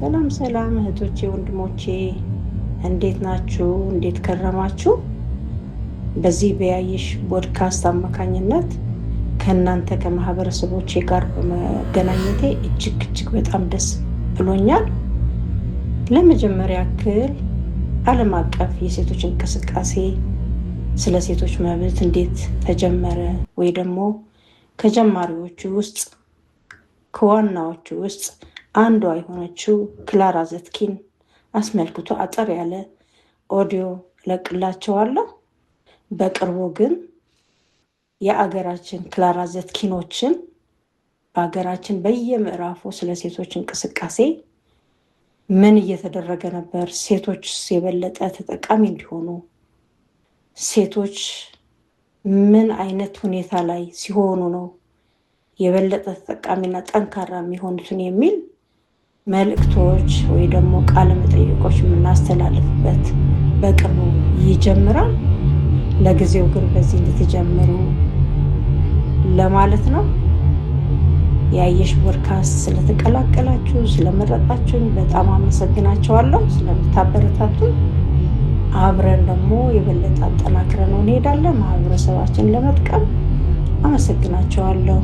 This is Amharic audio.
ሰላም ሰላም እህቶቼ ወንድሞቼ፣ እንዴት ናችሁ? እንዴት ከረማችሁ? በዚህ በያየሽ ፖድካስት አማካኝነት ከእናንተ ከማህበረሰቦቼ ጋር በመገናኘቴ እጅግ እጅግ በጣም ደስ ብሎኛል። ለመጀመሪያ ያክል ዓለም አቀፍ የሴቶች እንቅስቃሴ ስለ ሴቶች መብት እንዴት ተጀመረ ወይ ደግሞ ከጀማሪዎቹ ውስጥ ከዋናዎቹ ውስጥ አንዷ የሆነችው ክላራ ዘትኪን አስመልክቶ አጠር ያለ ኦዲዮ እለቅላቸዋለሁ። በቅርቡ ግን የአገራችን ክላራ ዘትኪኖችን በሀገራችን በየምዕራፉ ስለ ሴቶች እንቅስቃሴ ምን እየተደረገ ነበር፣ ሴቶች የበለጠ ተጠቃሚ እንዲሆኑ፣ ሴቶች ምን አይነት ሁኔታ ላይ ሲሆኑ ነው የበለጠ ተጠቃሚና ጠንካራ የሚሆኑትን የሚል መልእክቶች ወይ ደግሞ ቃለ መጠይቆች የምናስተላልፍበት በቅርቡ ይጀምራል። ለጊዜው ግን በዚህ እንድትጀምሩ ለማለት ነው። የአየሽ ፖድካስት ስለተቀላቀላችሁ ስለመረጣችሁኝ በጣም አመሰግናቸዋለሁ። ስለምታበረታቱን አብረን ደግሞ የበለጠ አጠናክረን እንሄዳለን ማህበረሰባችን ለመጥቀም። አመሰግናቸዋለሁ።